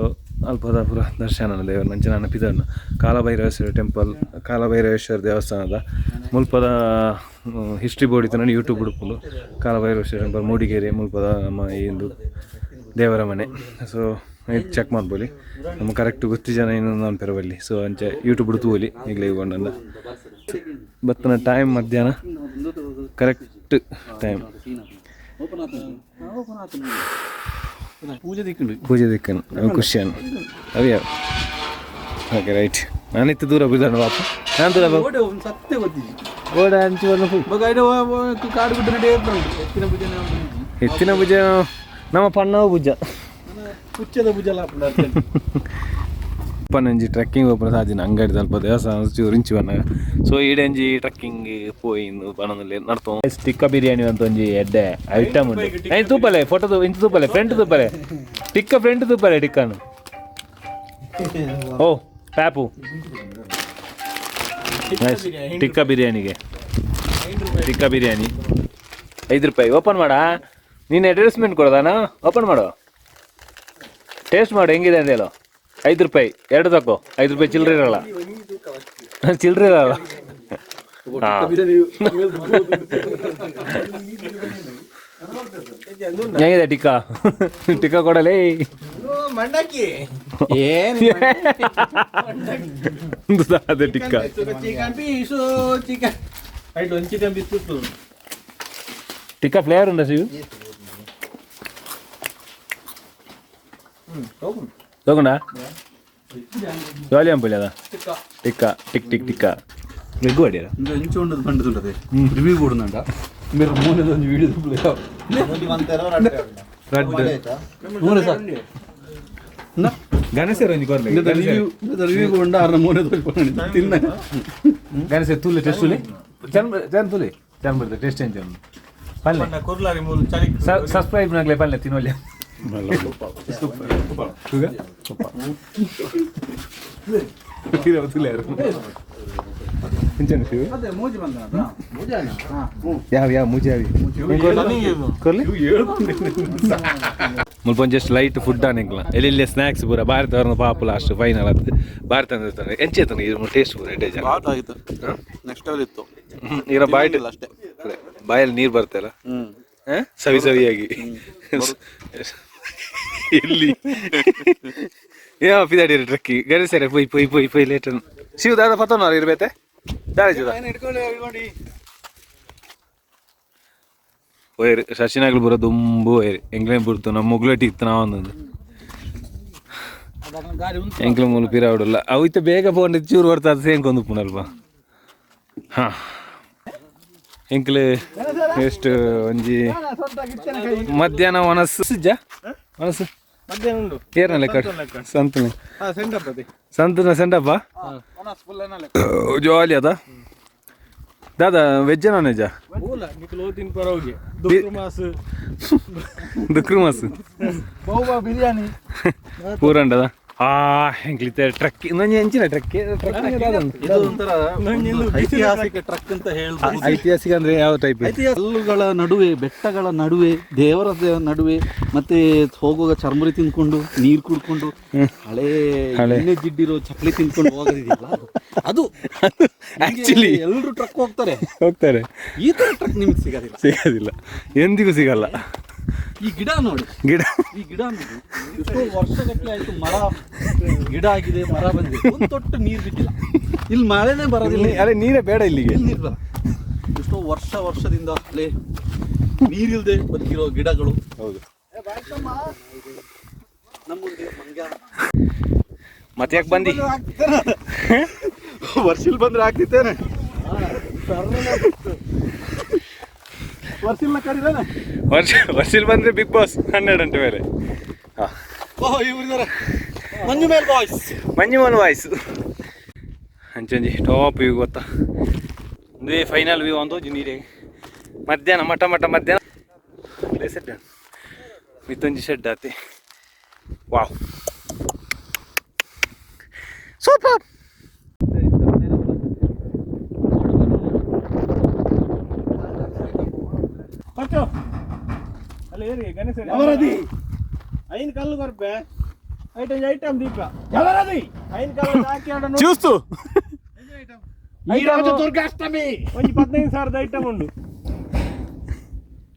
ಅಲ್ಪದ ಪೂರ ದರ್ಶನ ದೇವರ ನಂಚಿನ ಪಿದರ್ನ ಕಾಲಭೈರವೇಶ್ವರ ಟೆಂಪಲ್ ಕಾಲಭೈರವೇಶ್ವರ ದೇವಸ್ಥಾನದ ಮುಲ್ಪದ ಹಿಸ್ಟ್ರಿ ಬೋರ್ಡ್ ಇತ್ತು. ನಾನು ಯೂಟ್ಯೂಬ್ ಹುಡುಪುಂಡು ಕಾಲಭೈರವೇಶ್ವರ ಟೆಂಪಲ್ ಮೂಡಿಗೆರೆ ಮುಲ್ಪದ ನಮ್ಮ ಈ ಒಂದು ದೇವರ ಮನೆ. ಸೊ ಇದು ಚೆಕ್ ಮಾಡ್ಬೋಲಿ ನಮ್ಮ ಕರೆಕ್ಟ್ ಗೊತ್ತಿ ಜನ ಏನು ನಾನು ಪೆರವಲ್ಲಿ. ಸೊ ಅಂಚೆ ಯೂಟ್ಯೂಬ್ ತೂವಲಿ ಈಗಲೇ ಇವ್ಕೊಂಡಂದ ಬತ್ತಿನ ಟೈಮ್ ಮಧ್ಯಾಹ್ನ ಕರೆಕ್ಟ್ ಟೈಮ್. ಪೂಜೆ ದಿಕ್ಕುಂಡು ಪೂಜೆ ದಿಕ್ಕನು ಅವು ಖುಷಿಯನ್ನು ಅವಿ. ಓಕೆ ರೈಟ್ ನಾನಿತ್ತು ದೂರ ಬಿದ್ದಾಣ ಬಾಪ ನಾನು ದೂರ ಸತ್ಯ ಗೊತ್ತಿದೆ. ಓಡ ಅಂಚು ಬಣ್ಣ ಕಾಡು ಬಿಟ್ಟು ರೆಡಿ ಎತ್ತಿನ ಪೂಜೆ. ಎತ್ತಿನ ಪೂಜೆ ನಮ್ಮ ಪಣ್ಣವ ಪೂಜೆ ಪುಚ್ಚದ ಪೂಜೆ ಪನ್ನಂಜಿ ಟ್ರೆಕ್ಕಿಂಗ್ ಪೋಪುನ ಸಾದಿನ ಅಂಗಡಿ ತಲ್ಪ ದೇವಸ್ಥಾನ ಚೂರು ಇಂಚು ಬನ್ನಾಗ. ಸೊ ಈಡೆಂಜಿ ಟ್ರೆಕ್ಕಿಂಗ್ ಪೋಯಿ ಪನೊಂದುಲ್ಲೆ ನಡ್ತೊ ಟಿಕ್ಕ ಬಿರಿಯಾನಿ ಅಂತ ಒಂಜಿ ಎಡ್ಡೆ ಐಟಮ್ ಉಂಟು. ಐನ್ ತೂಪಲೆ ಫೋಟೋ ಇಂಚು ತೂಪಲೆ ಫ್ರಂಟ್ ತೂಪಲೆ ಟಿಕ್ಕ ಫ್ರಂಟ್ ತೂಪಲೆ ಟಿಕ್ಕನು. ಓ ಪ್ಯಾಪು ನೈಸ್ ಟಿಕ್ಕ ಬಿರಿಯಾನಿಗೆ ಟಿಕ್ಕ ಬಿರಿಯಾನಿ 5 ರೂಪಾಯಿ. ಓಪನ್ ಮಾಡ ನೀನು ಅಡ್ವರ್ಟೈಸ್ಮೆಂಟ್ ಕೊಡೋದಾನ? ಓಪನ್ ಮಾಡು, ಟೇಸ್ಟ್ ಮಾಡು ಹೆಂಗಿದೆ ಅಂತ ಹೇಳು. 5 ರೂಪಾಯಿ ಎರಡು ತಕೋ. 5 ರೂಪಾಯಿ ಚಿಲ್ಲರೆ ಇರಲ್ಲ, ಚಿಲ್ಲರೆ ಇರಲ್ಲ. ಹೆಂಗಿದೆ ಟಿಕ್ಕಾ? ಟಿಕ್ಕಾ ಕೊಡಲೇ ಮಂಡಕ್ಕಿ ಅದೇ ಟಿಕ್ಕಾ. ಚಿಕನ್ ಪೀಸು ಚಿಕನ್ ಐಟ್ ಒಂದು ಚಿಕನ್ ಪೀಸ್ ತುತ್ತು. ಟಿಕ್ಕಾ ಫ್ಲೇವರ್ ಉಂಟಾ ಶಿವು? ತಗೊಂಡ ಜಾಲಿ ಅಂಪಲ್ಲಿ ಅದ ಟಿಕ್ಕ ಟಿಕ್ ಟಿಕ್ ಟಿಕ್ಕ ಲೆಗ್ಗು ಅಡಿಯರ ಇಂಚು ಉಂಡದು ಬಂಡದುಂಡದೆ ರಿವ್ಯೂ ಕೊಡುಂಡ మీరు ಮೂಲೆದ ಒಂದು ವಿಡಿಯೋ ಮೂಲೆ ಸರ್ ಗಣೇಶರು ಒಂಜಿ ಕೊರ್ಲೆ. ರಿವ್ಯೂ ರಿವ್ಯೂ ಕೊಂಡ ಅರ್ನ ಮೂಲೆ ತಿನ್ನ. ಗಣೇಶ ತೂಲೆ ಟೆಸ್ಟ್ ತೂಲೆ ಚನ್ ಚನ್ ತೂಲೆ ಚನ್ ಬರ್ತದೆ ಟೆಸ್ಟ್ ಎಂಚ ಪಲ್ಲೆ ಕೊರ್ಲಾರಿ ಮೂಲು ಚಳಿ. ಸಬ್ಸ್ಕ್ರೈಬ್ ನಾಗ್ಲೆ ಪಲ್ಲೆ ತಿನ್ನೊಲ್ಲೆ. ಯಾವ ಯಾವ ಮೂಜಿ ಯಾವಿ ಕೊರ್ಲಿ. ಮುಲ್ಪ just light food ಆನಿಂಗ್ಲ ಎಲ್ಲೆಲ್ಲಿ ಸ್ನ್ಯಾಕ್ಸ್ ಪೂರ ಭಾರತ ಅವ್ರನ್ನ ಪಾಪ ಲಾಸ್ಟ್ ಫೈನಲ್ ಅದು ಭಾರತ ಅಂದ್ರೆ ಎಂಚೆ ಟೇಸ್ಟ್ ಪೂರ ಎಡ್ಡೆ ಜನ. ಬಾಟ್ ಆಗಿತ್ತು, ನೆಕ್ಸ್ಟ್ ಲೆವೆಲ್ ಇತ್ತು. ಇರ ಬಾಯ್ಟ್ ಅಷ್ಟೇ. ಅದೇ, ಬಾಯಲ್ಲಿ ನೀರು ಬರ್ತಲ್ಲ. ಹ? ಸವಿ ಸವಿಯಾಗಿ ಎಲ್ಲಿ ಏ ಪಿದಾಡಿ ಟ್ರಕ್ಕಿ ಗರಿ ಸರಿ ಪೊಯ್ ಪೊಯ್ ಪೊಯ್ ಪೊಯ್ ಲೇಟ್ ಶಿವ ದಾದ ಪತ್ತೊಂದು ಇರ್ಬೇತೆ ದಾದ ಒಯ್ರಿ ಶಶಿನಾಗ್ಲು ಬರೋ ದುಂಬು ಒಯ್ರಿ ಎಂಗ್ಲೇನ್ ಬುಡ್ತು ನಮ್ಮ ಮುಗ್ಲಟ್ಟಿ ಇತ್ತು ನಾವೊಂದೊಂದು ಎಂಕ್ಲ ಮೂಲು ಪಿರಾವುಡಲ್ಲ ಅವು ಇತ್ತ ಬೇಗ ಪೋಂಡ ಚೂರು ಬರ್ತಾ ಸೇಂಕೊಂದು ಪುನಲ್ಪ. ಹಾ ಎಂಕ್ಲು ಎಷ್ಟು ಒಂಜಿ ಮಧ್ಯಾಹ್ನ ಒಣಸು ಸಿಜ್ಜ ಒಣಸು ಮಧ್ಯಾಹ್ನ ಉಂಡು. ಏರ್ನ ಲೆಕ್ಕ ಸಂತನ. ಹಾ, ಸೆಂಡಪ್ ಅದೇ. ಸಂತನ ಸೆಂಡಪ್ಪ ಜಾಲಿ ಅದ ದಾದಾ veg non veg? ಓಲ ನಿಕ್ಲು ಓದಿನ ಪರವಾಗಿ ದುಕ್ರು ಮಾಸ್. ದುಕ್ರು ಮಾಸ್. ಬಹುಬಾ ಬಿರಿಯಾನಿ. ಪೂರಂಡದ ಆ ಎಂಕ್ಲಿತ್ತೆ ಟ್ರಕ್ ಇನ್ನೊಂದು ಎಂಚಿನ ಟ್ರಕ್ ಟ್ರಕ್. ಇದು ಒಂಥರ ಒಂದು ಐತಿಹಾಸಿಕ ಟ್ರಕ್ ಅಂತ ಹೇಳ್ಬೋದು. ಐತಿಹಾಸಿಕ ಅಂದ್ರೆ ಯಾವ ಟೈಪ್? ಕಲ್ಲುಗಳ ನಡುವೆ, ಬೆಟ್ಟಗಳ ನಡುವೆ, ದೇವರ ನಡುವೆ, ಮತ್ತೆ ಹೋಗುವಾಗ ಚರ್ಮುರಿ ತಿನ್ಕೊಂಡು, ನೀರು ಕುಡ್ಕೊಂಡು, ಹಳೆ ಎಣ್ಣೆ ಜಿಡ್ಡಿರೋ ಚಕ್ಲಿ ತಿನ್ಕೊಂಡು ಹೋಗೋದಿದೆಯಲ್ಲ ಅದು ಆಕ್ಚುಲಿ ಎಲ್ಲರೂ ಟ್ರಕ್ ಹೋಗ್ತಾರೆ. ಹೋಗ್ತಾರೆ. ಈ ತರ ಟ್ರಕ್ ನಿಮ್ಗೆ ಸಿಗೋದಿಲ್ಲ. ಸಿಗೋದಿಲ್ಲ, ಎಂದಿಗೂ ಸಿಗಲ್ಲ. ಈ ಗಿಡ ನೋಡಿ. ಗಿಡ. ಈ ಗಿಡ ನೋಡಿ, ಎಷ್ಟೋ ವರ್ಷಗಟ್ಟಲೆ ಆಯ್ತು ಮರ ಗಿಡ ಆಗಿದೆ, ಮರ ಬಂದಿದೆ, ಒಂದು ತೊಟ್ಟು ನೀರು ಬಿದ್ದಿಲ್ಲ. ಇಲ್ಲಿ ಮಳೆನೇ ಬರೋದಿಲ್ಲ. ಅರೆ ನೀರೇ ಬೇಡ ಇಲ್ಲಿಗೆ. ಇಲ್ಲಿ ನೀರು ಬರ ಎಷ್ಟೋ ವರ್ಷ ವರ್ಷದಿಂದ ಅಲ್ಲೇ ನೀರಿಲ್ದೆ ಬದುಕಿರೋ ಗಿಡಗಳು. ಹೌದು. ನಮ್ಮೂರಿಗೆ ಮಂಗ್ಯ. ಮತ್ತೆ ಯಾಕೆ ಬಂದಿ? ವರ್ಷಿಲ್ ಬಂದ್ರೆ ಆಗ್ತಿತ್ತೇನೆ? ವರ್ಷಿಲ್ನ ಕರೀದಾನೆ. ವರ್ಷ ವರ್ಷಿಲ್ ಬಂದ್ರೆ ಬಿಗ್ ಬಾಸ್ 12 ಗಂಟೆ ಮೇಲೆ. ಹಾ. ಓಹ್, ಇವ್ರಿದಾರೆ ಮಂಜು ಮೇಲ್ ಬಾಯ್ಸ್. ಮಂಜುಮನ್ ವಾಯ್ಸ್ ಅಂಚೊಂಜಿ ಟಾಪ್ ವ್ಯೂ ಗೊತ್ತಾ? ಒಂದೇ ಫೈನಲ್ ವ್ಯೂ ಅಂತ ನೀರೇ ಮಧ್ಯಾಹ್ನ ಮಠ ಮಠ ಮಧ್ಯಾಹ್ನ ಪ್ಲೇಸ್ ಶೆಡ್ ಮಿತ್ತೊಂಜಿ ಶೆಡ್ ಆತಿ. Wow, super. ಕೊಚ್ಚು ಅಲ್ಲ ಏರಿ ಗಣೇಶ ಐನ್ ಕಲ್ಲು ಕೊರ್ಪೆ ಐಟಮ್ ಐಟಮ್ ದೀಪ ಐನ್ ಕಲ್ಲು ಹಾಕಿ ಆಡ. ಚೂಸ್ತು. ದುರ್ಗಾಷ್ಟಮಿ ಒಂಜಿ 15,000ದ ಐಟಮ್ ಉಂಡು.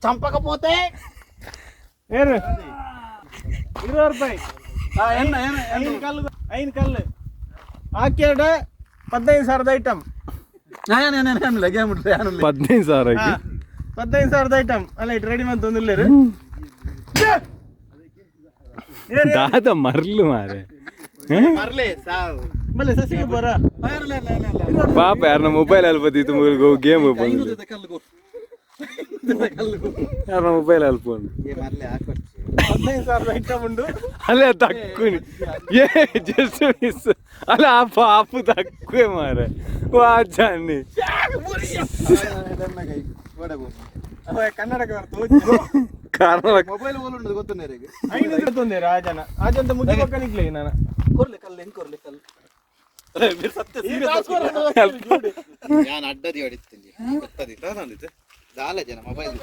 ಚಂಪకపోతే ಏರು 20 ರೂಪಾಯಿ ಐನ್ ಕಲ್ಲು ಐನ್ ಕಲ್ಲು ಹಾಕಿ 15,000ದ ಐಟಮ್. 15,000. 15,000ದ ಐಟಮ್ ಅಲ್ಲ it ready ಮಂತ್ ಒಂದಿಲ್ಲ. ದಾದ ಮರ್ಲು ಮಾರೆ. ಮಲ್ಲೆ ಸಸಿಗೆ ಬರ. ಪಾಪ ಯಾರನ್ನ ಮೊಬೈಲ್ ಅಲ್ಪತ್ತಿತ್ತು ಮುಗಿಲ್ಗೋ ಗೇಮ್ ಯಾರನ್ನ ಮೊಬೈಲ್ ಅಲ್ಪ. 15,000ದ ಐಟಮ್ ಉಂಡು. ಅಲ್ಲ ತಕ್ಕುನಿ ಏ ಜಸ್ಟ್ ಮಿಸ್ ಅಲ್ಲ ಆ ಪಾಪು ತಕ್ಕುವೆ ಮಾರೆ ವಾ ಜಾನಿ. ಕನ್ನಡಕ್ಕೆ ಕಾರಣ ಮೊಬೈಲ್ ಓಲ್ ಉಂಡು ಗೊತ್ತುಂಡೇರಿಗೆ. ಐನೂರು ತೊಂದರೆ ಆಜನ ಆಜಂತ ಮುಗಿ ಪಕ್ಕನಿಕ್ಲೆ ನಾನು. ಕೊರ್ಲೆ ಕಲ್ಲು ಹೆಂಗ್ ಕೊರ್ಲೆ ಕಲ್ಲು? ನಾನು ಅಡ್ಡದಿ ಹೊಡಿತೀನಿ ಗೊತ್ತದಿ ದಾಲ ಜನ mobile.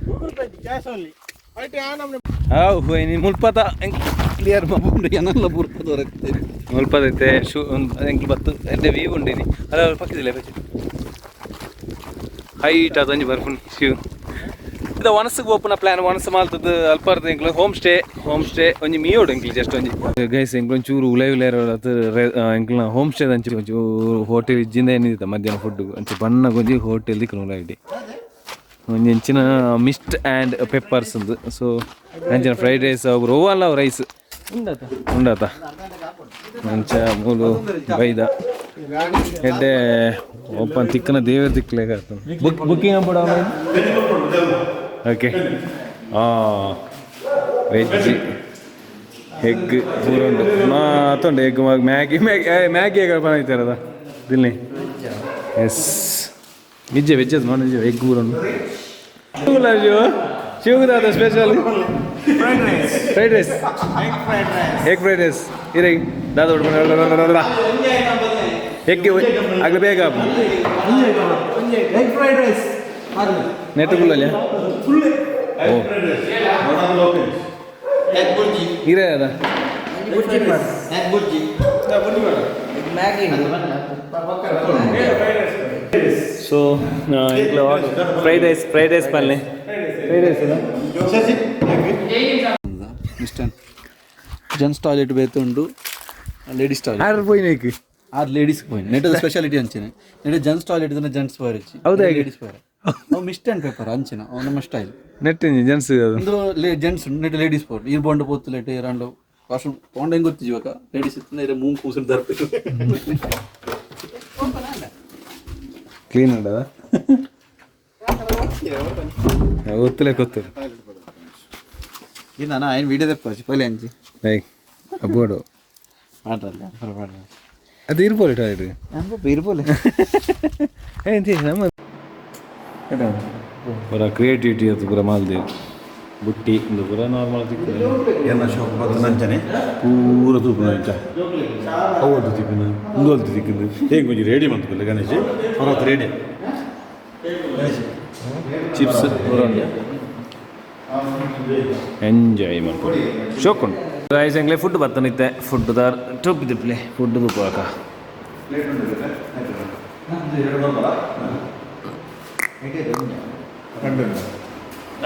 Google pay cash only ಐಟೆ ಆ ನಮ್ನೆ. How ಮುಲ್ಪದ ಕ್ಲಿಯರ್. ಏನೆಲ್ಲ ಬುರ್ಪದವರಾಗ್ತದೆ. ಮುಲ್ಪದೈತೆ ಶೂ ಎಂಕ್ಲು ಬತ್ತು ಎಡ್ಡೆ ವ್ಯೂ ಉಂಡಿನಿ ಅಲ್ಲ ಪಕ್ಕದಿಲ್ಲ ಬಚ್ಚಿ ಹೈಟ್ ಅದೊಂಜಿ ಬರ್ಪುನಿ ಶಿವ್ ಇದು ಒಣಸಿಗೆ ಓಪನ್ ಪ್ಲಾನ್ ಒಣಸು ಮಾಲ್ತದ್ದು ಅಲ್ಪಾರ್ದ ಎಂಕ್ಲು home stay home stay ಒಂಜಿ ಮೀಯೋಡು ಎಂಕ್ಲು ಜಸ್ಟ್ ಒಂಜಿ ಗೈಸ್ ಎಂಕ್ಲು ಒಂಚೂರು ಉಲೈ ಉಲೈ ಎಂಕ್ಲ ಹೋಮ್ ಸ್ಟೇ ಅಂಚು ಒಂಚೂರು ಹೋಟೆಲ್ ಇಜ್ಜಿಂದ ಏನಿದೆ ಮಧ್ಯಾಹ್ನ ಫುಡ್ ಅಂಚೆ ಬಣ್ಣ ಒಂಜಿ ಹೋಟೆಲ್ ದಿಕ್ಕಲು ಉಲೈಡಿ ಒಂಜಿ ಎಂಚಿನ mist and peppers ಉಂದು. ಸೊ ಅಂಚಿನ ಫ್ರೈಡ್ ರೈಸ್ ಅವು ರೋವಲ್ಲ ರೈಸ್ ಉಂಡಾತ ಅಂಚ ಮೂಲು ಬೈದ ಎಡ್ಡೆ ಓಪನ್ ತಿಕ್ಕನ ದೇವರ ತಿಕ್ಕಲೇಕ ಬುಕ್ ಬುಕ್ಕಿಂಗ್ ಅನ್ಬೋಡ. Okay, veg egg ಪೂರ ಉಂಡು ಮಾತುಂಡು egg Maggi Maggi Maggi egg ಬನಾಯ್ತಾರದ Delhi S veg veg non veg egg ಪೂರ ಉಂಡು. ಶಿವದಾದ special fried rice egg fried rice ಇರೇ ದಾದ ಎಗ್ ಆಗಲಿ ಬೇಗ egg fried rice. Net ಗುಲ್ಲಲ್ಲ. ಓ ಇರೇ ಅದ so fried rice, fried rice ಪಲ್ಲೆ, fried rice. ಮಿಸ್ಟನ್ gents toilet ಬೇತುಂಡು, ladies toilet. ಆರು ಪೋಯಿನೇಕ್. ಆರು ladies ಪೋಯಿನ್ ನೆಟ್ಟದ speciality ಅಂಚನೆ. ನೆಟ್ ಜೆಂಟ್ಸ್ ಟಾಯ್ಲೆಟ್ ಇದನ್ನ ಜೆಂಟ್ಸ್ ಪೋಯರ್. ಹೌದಾ? ಲೇಡೀಸ್ ಪೋಯರ್. ಅವು ಮಿಸ್ಟ್ ಅಂಡ್ ಪೇಪರ್ ಅಂಚಿನ ಅವು ನಮ್ಮ ಸ್ಟೈಲ್. ನೆಟ್ ಜೆಂಟ್ಸ್ ಅದು. ಇಂದು ಲೇ ಜೆಂಟ್ಸ್ ನೆಟ್ ಲೇಡೀಸ್ ಪೋರ್. ಈರ್ ಬೋಂಡ್ ಪೋತು ಲೇಟ್ ಇರಾಂಡು ವಾಶ್ರೂಮ್ ಪೋಂಡ ಹೆಂಗ್ ಗೊತ್ತಿಜಿ ಇವಾಗ. ಲೇಡೀಸ್ ಇತ್ತು ಇರ ಮೂಂಗ್ ಕೂಸು ದರ್ಪು. ಕ್ಲೀನ್ ಉಂಡದ ಗೊತ್ತಿಲ್ಲ, ಗೊತ್ತಿಲ್ಲ. ನಾನು ఆయన వీడియో తెప్పచ్చు పల్లె అంచి. ಲೈಕ್ ಅಬ್ಬೋಡು. మాట్లాడలే. ಅದು ಇರ್ಬೋದು ಟಾಯ್ಲೆಟ್. ಇರ್ಬೋಲೆ. ನಮ್ಮ ಪೂರ ಕ್ರಿಯೇಟಿವಿಟಿ ಅದು ಪೂರ ಮಾಲ್ದೆ ಬುಟ್ಟಿ ಇಂದು ಪೂರ ನಾರ್ಮಲ್. ಎನ್ನ ಶಾಪ್ ಬತ್ತನಂಚನೆ ಪೂರ ತೂಪುನ ಅಂಚ ಅವು ತಿಕ್ಕಿನ ಉಂದು ಅಲ್ತು ತಿಕ್ಕಿಂದು ಹೇಗೆ ಒಂಜಿ ರೆಡಿ ಮಂತುಲ್ಲ ಗಣೇಶ್ ಹೊರತು ರೆಡಿ. ಚಿಪ್ಸ್ ಪೂರ ಉಂಡು. ಎಂಜಾಯ್ ಮಲ್ಪೊಡು, ಶೋಕ್ ಉಂಡು. ರೈಸ್ ಎಂಗ್ಲೆ ಫುಡ್ ಬತ್ತನಿತ್ತೆ. ಫುಡ್ ದಾರ್ ಟೊಪ್ಪಿ ತಿಪ್ಲೆ ಫುಡ್ ತುಪ್ಪಾಕ.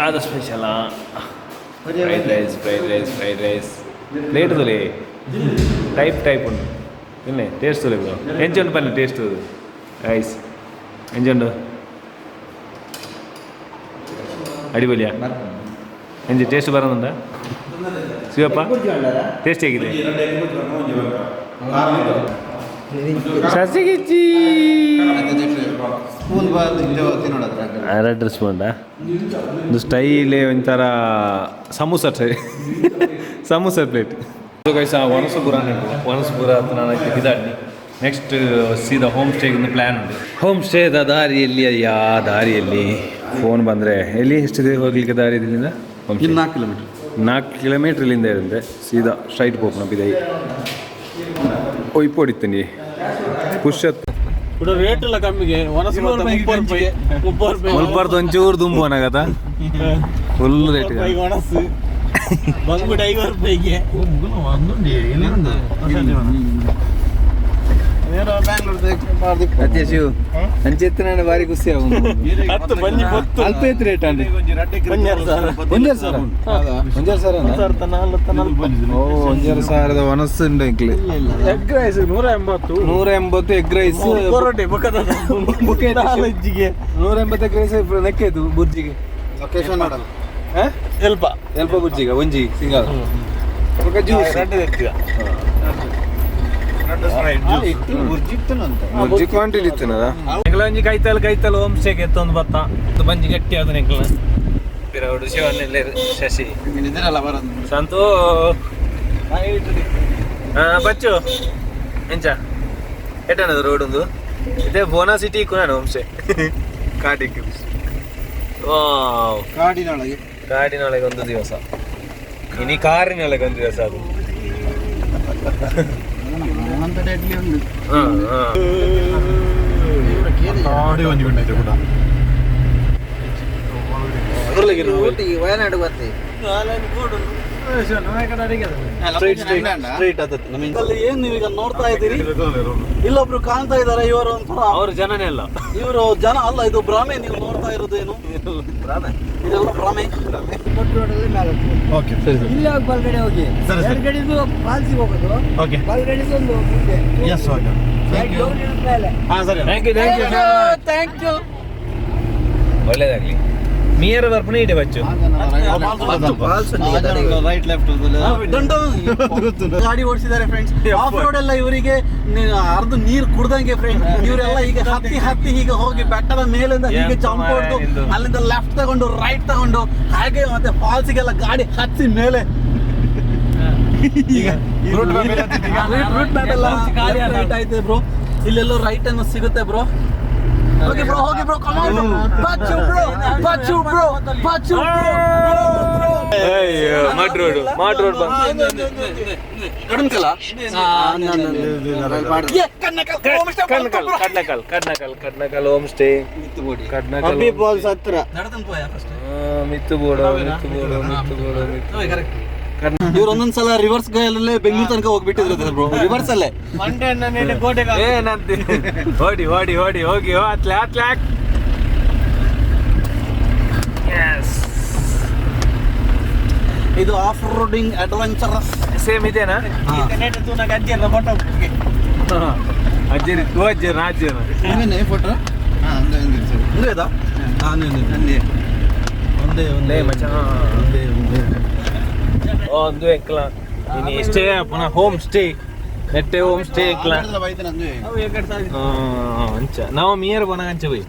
ಅದು special fried rice, fried rice, fried rice. Plate ತುಲೆ, type type ಉಂಟು. ಇನ್ನೆ ಟೇಸ್ಟ್ ತುಲೆ ಬ್ರೋ, ಎಂಚ ಉಂಟು ಪನ್ನೆ ಟೇಸ್ಟ್ ರೈಸ್ ಎಂಚ ಉಂಟು? ಅಡಿಪೊಲಿಯಾ? ಎಂಚ ಟೇಸ್ಟ್ ಬರೋದುಂಡ ಶಿವಪ್ಪ? ಟೇಸ್ಟ್ ಹೇಗಿದೆ? ಸಸಿಗಿಚ್ಚಿ. ಸ್ಪೂನ್ ತಿನ್ನೋದ್ರ. ರೆಡ್ ಸ್ಪೂನ್ ಒಂದು ಸ್ಟೈಲೇ ಒಂಥರ samosa try, samosa plate. Guys, ಒಣಸು ಪೂರ, ಒಣಸು ಪೂರ ನಾನು ಇದಾಡ್ನಿ. ನೆಕ್ಸ್ಟ್ ಸೀದಾ ಹೋಮ್ ಸ್ಟೇಗೆ ಒಂದು ಪ್ಲ್ಯಾನ್ ಉಂಟು. ಹೋಮ್ ಸ್ಟೇದ ದಾರಿಯಲ್ಲಿ, ಅಯ್ಯ ದಾರಿಯಲ್ಲಿ ಫೋನ್ ಬಂದರೆ. ಎಲ್ಲಿ ಎಷ್ಟಿದೆ ಹೋಗ್ಲಿಕ್ಕೆ ದಾರಿ ಇಲ್ಲಿಂದ ಹೋಮ್? ಇನ್ನು 4 ಕಿಲೋಮೀಟರ್. 4 ಕಿಲೋಮೀಟ್ರ್ ಇಲ್ಲಿಂದ ಇರುತ್ತೆ. ಸೀದಾ ಸ್ಟ್ರೈಟ್ ಪೋಪುನ ಬಿದೈ ಒಯ್ಪೊಡಿತ್ತೀನಿ ಖುಷಿ. ಕೂಡ ರೇಟ್ ಎಲ್ಲ ಕಮ್ಮಿಗೆ ಒಣಸು 30 ರೂಪಾಯಿ, 30 ರೂಪಾಯಿ. ಮುಲ್ಪರ್ದು ಒಂಚೂರು ದುಂಬುವನಾಗತ್ತ ಫುಲ್ ರೇಟ್. ರೂಪಾಯಿಗೆ ಒಣಸು ಬಂದ್ಬಿಟ್ಟು 50 ರೂಪಾಯಿಗೆ. ಅತ್ತೆ ಶಿವ್ ಅಂಚೆತ್ತಿನ ಭಾರಿ ಖುಷಿ ಆಗುದು. ಹತ್ತು ಬಂಜಿ ಪೊತ್ತು. ಅಲ್ಪ ಐತಿ ರೇಟ್ ಅಂడి. 1,500. 1,500, 1,500. 1,400. ಓ, 1,500ದ ಒಣಸು ಉಂಟು ಇಂಕ್ಲೆ. Egg rice 180. 180 egg rice. ಪರೋಟೆ ಬೊಕ್ಕದ ನಾಲೆಜ್ಜಿಗೆ. 180 ಎಗ್ ರೈಸ್ ನೆಕ್ಕಾಯ್ತು ಬುರ್ಜಿಗೆ. ಲೊಕೇಶನ್ ನೋಡಲ್ಲ. ಎಲ್ಪ. ಎಲ್ಪ ಬುರ್ಜಿಗೆ ಒಂಜಿ ಸಿಂಗಲ್ ಜ್ಯೂಸ್. ಬುರ್ಜಿ ಕ್ವಾಂಟಿಟಿ ಇತ್ತನದ. ಒಂಜಿ ಕೈತಲ್ ಕೈತಲ್ ಹೋಮ್ ಸ್ಟೇಗೆ ಎತ್ತೊಂದು ಬತ್ತ ಬಂಜಿ ಗಟ್ಟಿ ಅದು ನೆಕ್ಲ ಪಿರವಡು ಶಿವನ್ ಶಶಿ. ಇದ್ರಲ್ಲ ಬರೋದು. ಸಂತು ಬಚ್ಚು ಎಂಚ ಎಟ್ಟನದು ರೋಡ್ ಒಂದು ಇದೇ ಬೋನಾ ಸಿಟಿ ಕುನಾನು ಹೋಮ್ ಸ್ಟೇ ಕಾಟಿಕ್. ವಾವ್. ಕಾಡಿನೊಳಗೆ. ಕಾಡಿನೊಳಗೆ ಒಂದು ದಿವಸ, ಇನಿ ಕಾರಿನೊಳಗೆ ಒಂದು ದಿವಸ ಅದು. ಅಂತ ಡೆಡ್ಲಿ ಉಂಟು. ಹಾ, ಹಾ. ಕಾಡಿ ಒಂಜಿ ಗುಂಡೈತೆ ಕೂಡ. ವಯನಾಡು ಬರ್ತೇವೆ. ಸ್ಟ್ರೈಟ್ ಆದದ್ದು ನಮ್ಮ ಅಲ್ಲಿ. ಏನ್ ನೀವೀಗ ನೋಡ್ತಾ ಇದ್ದೀರಿ, ಇಲ್ಲೊಬ್ರು ಕಾಣ್ತಾ ಇದ್ದಾರೆ. ಇವರು ಒಂಥರ ಅವರು ಜನನೇ ಅಲ್ಲ. ಇವರು ಜನ ಅಲ್ಲ, ಇದು ಭ್ರಮೆ. ನೀವು ನೋಡ್ತಾ ಇರೋದು ಏನು ಇದೆಲ್ಲ ಭ್ರಮೆ. ಓಕೆ ಸರಿ ಸರಿ. ಇಲ್ಲ, ಬಲಗಡೆ ಹೋಗಿ. ಸರಿ, ಸರಿ. ಎಡಗಡೆದು ಫಾಲ್ಸಿಗೆ ಹೋಗೋದು. ಓಕೆ. ಬಲಗಡೆದು ಒಂದು ಮುಂದೆ. S, okay. ಎರಡು ರೋಡ್ ಮೇಲೆ. ಹಾಂ ಸರಿ. Thank you, thank you. Thank you. ಒಳ್ಳೇದಾಗ್ಲಿ. ನಿಯರ್ ಬರ್ಪಣೆ ಇಡೆ ಬಚ್ಚು. ರೈಟ್ ಲೆಫ್ಟ್ ಗಾಡಿ ಓಡಿಸಿದ್ದಾರೆ friends. Of road ಎಲ್ಲ ಇವರಿಗೆ ಅರ್ಧ ನೀರು ಕುಡ್ದಂಗೆ ಫ್ರೆಂಡ್ಸ್. ಇವರೆಲ್ಲ ಈಗ ಹತ್ತಿ ಹತ್ತಿ ಹೀಗೆ ಹೋಗಿ ಬೆಟ್ಟದ ಮೇಲಿಂದ ಹೀಗೆ ಎಂತ ಜಂಪ್ ಮಾರ್ರೆ ಹೊಡೆದು ನಿಂದು. ಅಲ್ಲಿಂದ ಲೆಫ್ಟ್ ತಗೊಂಡು ರೈಟ್ ತಗೊಂಡು ಹಾಗೆ ಮತ್ತೆ ಫಾಲ್ಸಿಗೆಲ್ಲ ಗಾಡಿ ಹತ್ತಿ ಮೇಲೆ ಈಗ ರೂಟ್ ಮ್ಯಾಪ್ ಎಲ್ಲ ರೈಟ್ ಆಯ್ತು ಬ್ರೋ. ಇಲ್ಲೆಲ್ಲೋ ರೈಟ್ ಅನ್ನು ಸಿಗುತ್ತೆ bro. Okay bro, ಹೋಗಿ ಬ್ರೋ. ಕಮಾನ್ Bachchu bro, Bachchu bro, Bachchu bro. ಅಯ್ಯೋ, mud road, mud road ಬಂತು. ಕಡನ್ಕಲ್ಲ. ಕಡ್ನಕಲ್, ಕಡ್ನಕಲ್, ಕಡ್ನಕಲ್, ಕಡ್ನಕಲ್ ಹೋಮ್ ಸ್ಟೇ. ಕಡ್ನಕಲ್. ಫಾಲ್ಸ್ ಹತ್ರ. ನಡತನ್ ಪೋಯ ಫಸ್ಟ್. ಮಿತ್ತು ಬೋಡು, ಮಿತ್ತು ಬೋಡು, ಮಿತ್ತು ಬೋಡು, ಮಿತ್ತು. ಕರೆಕ್ಟ್. ಇವ್ರು ಒಂದೊಂದ್ಸಲ ರಿವರ್ಸ್ ಅಲ್ಲೇ ಬೆಂಗಳೂರು ತನಕ ಹೋಗ್ಬಿಟ್ಟಿದ್ರು ಬ್ರೋ, ರಿವರ್ಸ್ ಅಲ್ಲೇ. ಕೋಟೆ. ಏನಂತ ಹೊಡಿ ಹೊಡಿ ಹೊಡಿ ಹೋಗಿ ಅತ್ಲೆ ಅತ್ಲೆ. ಎಸ್. ಇದು ಆಫ್ ರೋಡಿಂಗ್ ಅಡ್ವೆಂಚರಸ್. ಸೇಮ್ ಇದೇನಾ? ಅಜ್ಜಿ ತೂ ಅಜ್ಜಿ ಅಜ್ಜಿ. ಫೋಟೋ. ಒಂದೇ ಒಂದೇ. ಮಚ್ಚ. ಒಂದೇ ಒಂದೇ. ಒಂದು ಎಂಕ್ಲ ಇನಿ ಸ್ಟೇ ಪುನಃ ಹೋಮ್ ಸ್ಟೇ ನೆಟ್ಟೆ ಹೋಮ್ ಸ್ಟೇ ಎಂಕ್ಲ. ಅಂಚ ನಾವು ಮಿಯರ್ ಬನ ಅಂಚ ಬೈ.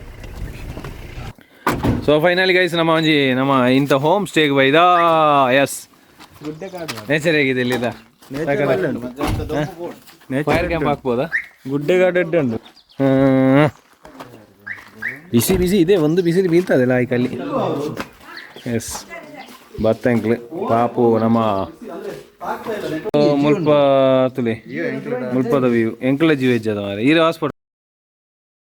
ಸೊ ಫೈನಲಿ ಗೈಸ್, ನಮ್ಮ ಒಂಜಿ ನಮ್ಮ ಇಂಥ ಹೋಮ್ ಸ್ಟೇಗ್ ಬೈದಾ. ಎಸ್, ನೇಚರ್ ಹೇಗಿದೆ ಇಲ್ಲಿದ? Fire camp ಹಾಕ್ಬೋದಾ? ಗುಡ್ಡೆಗಾಡು ಎಡ್ಡೆ ಉಂಟು. ಹ್ಮ್. ಬಿಸಿ ಬಿಸಿ ಇದೆ, ಒಂದು ಬಿಸಿಲು ಬೀಳ್ತದೆ ಲಾಯ್ಕಲ್ಲಿ. ಎಸ್, ಬತ್ತಂಕ್ಲು ಪಾಪು ನಮ್ಮ ಮುಲ್ಪ ತುಲೆ ಮುಲ್ಪದ ವ್ಯೂ ಎಂಕ್ಲ ಜೀವ ಹೆಜ್ಜದ ಮಾರೆ. ಈರ ಹಾಸ್ಪಿಟಲ್.